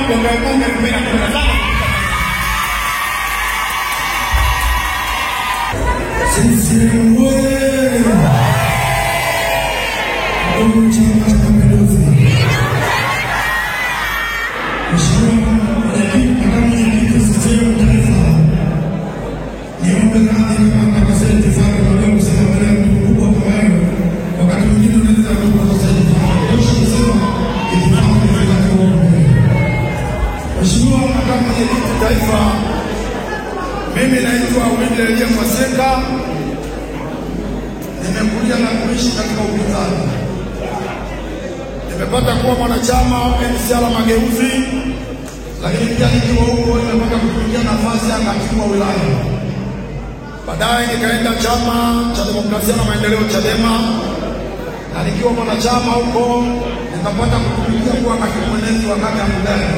mgombea ubunge 2017. CCM oye! Chama cha Mapinduzi. Mheshimiwa Makamu Mwenyekiti CCM Taifa, niombe radhi kama nitakosea itifaki. Unajua kusema mbele ya mtu mkubwa kama wewe, wakati mwingine unaweza kukosea itifaki. Tosha kusema itifaki ni wakati wote. Mheshimiwa Makamu Mwenyekiti Taifa, mimi naitwa Wile Elia Mwaseka, nimekulia na kuishi katika upinzani. Nimepata kuwa mwanachama wa NCCR Mageuzi, lakini pia nikiwa huko nimepata kutumikia nafasi ya katibu wa wilaya. Baadaye nikaenda Chama cha Demokrasia na Maendeleo, CHADEMA, na nikiwa mwanachama huko nikapata kutumikia kuwa katibu mwenezi wa kata ya Mbugani.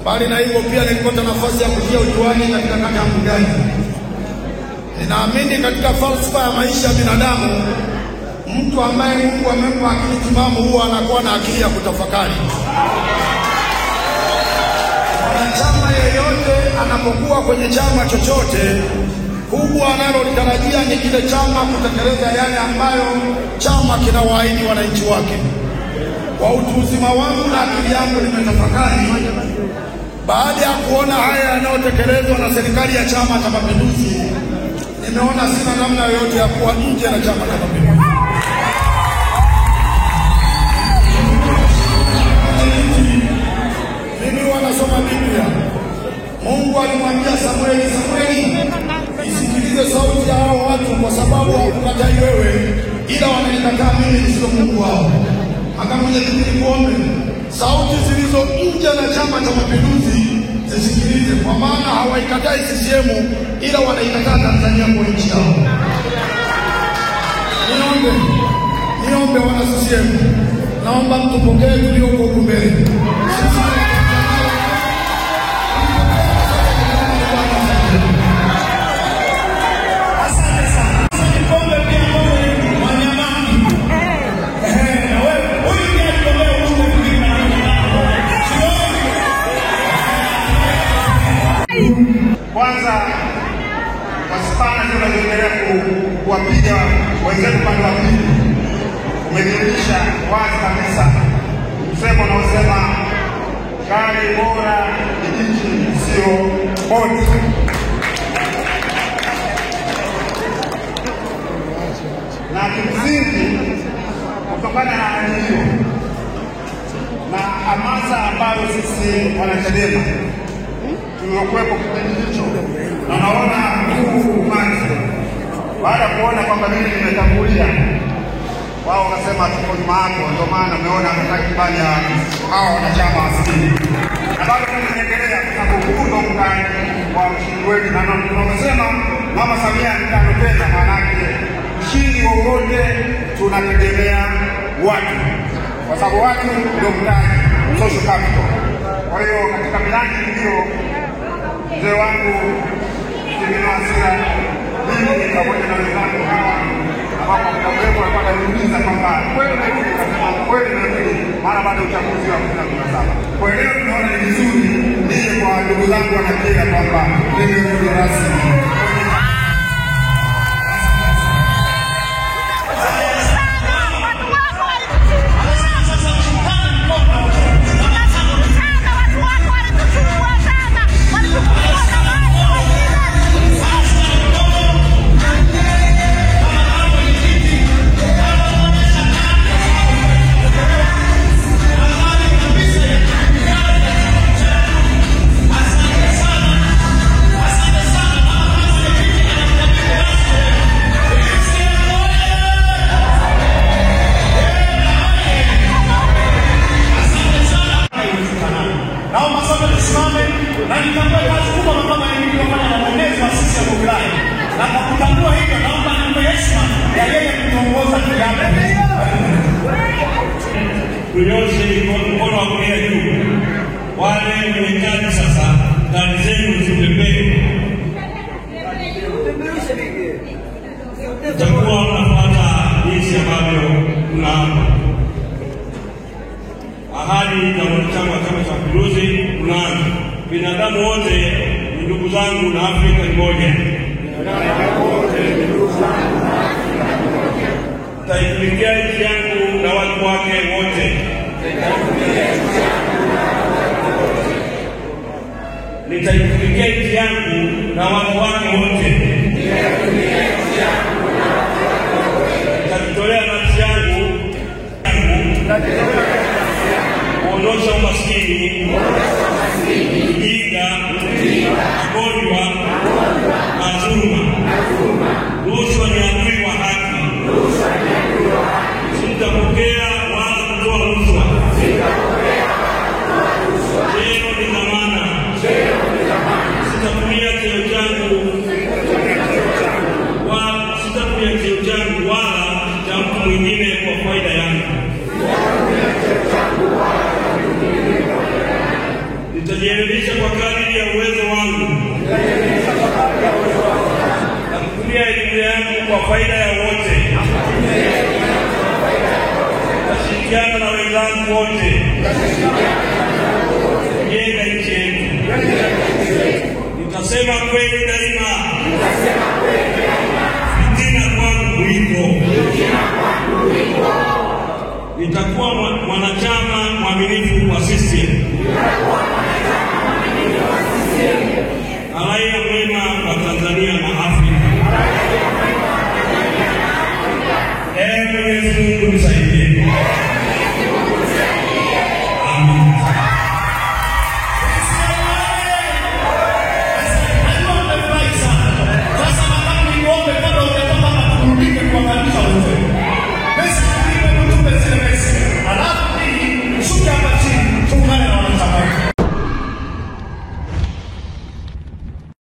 Mbali na hivyo pia nilipata nafasi ya kutia ujuani katika kata ya Mbugani. Ninaamini katika falsafa ya maisha ya binadamu, mtu ambaye Mungu amempa akili timamu huwa anakuwa na akili ya kutafakari. Mwanachama yeyote anapokuwa kwenye chama chochote, kubwa analolitarajia ni kile chama kutekeleza yale ambayo chama kinawaahidi wananchi wake. Kwa utu uzima wangu na akili yangu nimetafakari, baada ya kuona haya yanayotekelezwa na serikali ya Chama cha Mapinduzi, nimeona sina namna yoyote ya kuwa nje na Chama cha Mapinduzi. Mimi huwa nasoma Biblia. Mungu alimwambia Samueli, Samueli, isikilize sauti ya hao watu, kwa sababu hawakukatai wewe, ila wananikataa mimi nisio Mungu wao. Makamu Mwenyekiti, nikuombe sauti zilizo nje na Chama cha Mapinduzi zisikilize, kwa maana hawaikatai CCM ila wanaikataa Tanzania kwa nchi yao. Niombe wana CCM, naomba mtupokee tulioko huku mbele. Asante sana. Kikombe pia ngome Mwanyamaki. Na wewe huyu pia aligombea ubunge 2015. Kwanza kwa spana tunaendelea kuwapiga wenzetu upande wa pili, umedhihirisha wazi kabisa msemo unaosema gari bora ni injini, sio bodi. Na kimsingi kutokana na hali hiyo na hamasa ambayo sisi wanachadema tuliokuwepo kipindi hicho, na naona huu umati baada ya kuona kwamba mimi nimetangulia, wao wakasema tuko nyuma yako. Ndio maana umeona takribani ya hawa wanachama 60, na bado tunaendelea kwa sababu huu ndio mkani wa ushindi wetu, na tunaposema Mama Samia ni tano tena, maana yake ushindi wowote tunategemea watu, kwa sababu watu ndio mtaji, social capital. Kwa hiyo katika miradi hiyo, mzee wangu Kimino Hasira, mimi pamoja na wenzangu hawa ambao kwa muda mrefu walikuwa wananiuliza kwamba kweli umerudi, nikasema kweli nimerudi mara baada ya uchaguzi wa 2017. Kwa hiyo leo tunaona ni vizuri nije kwa ndugu zangu wanaKyela kwamba nimerudi rasmi. Naomba sote tusimame na nitambue kazi kubwa mama iliyofanya na mwenezi wa sisi ya wilaya. Na kwa kutambua hivyo, naomba nimpe heshima ya yeye kutuongoza kiapo. Tunyoshe mkono wa kulia juu. Wale wenye kadi sasa, kadi zenu zipepee. Mtakuwa mnafuata jinsi ambavyo tunaapa. Ahadi Ahadi za wanachama wa Chama cha Mapinduzi unaanza. Binadamu wote ni ndugu zangu na Afrika ni moja. Nitaitumikia nchi yangu na watu wake wote. Nitaitumikia nchi yangu na watu wake wote. Nitajitolea nafsi yangu kuondosha umaskini, ujinga, magonjwa na dhuluma. Rushwa ni adui wa haki. Sitapokea wala kutoa rushwa. Cheo ni dhamana. Sitatumia cheo changu wala cha mtu mwingine kwa faida yangu. Nitajielimisha kwa kadiri ya uwezo wangu na kutumia elimu yangu kwa faida ya wote. Nitashirikiana na wenzangu wote kujenga nchi yetu. Nitasema kweli daima. Fitina kwangu mwiko. Nitakuwa mwanachama mwaminifu wa CCM na raia mwema wa Tanzania na Afrika. Ee Mwenyezi Mungu nisaidie.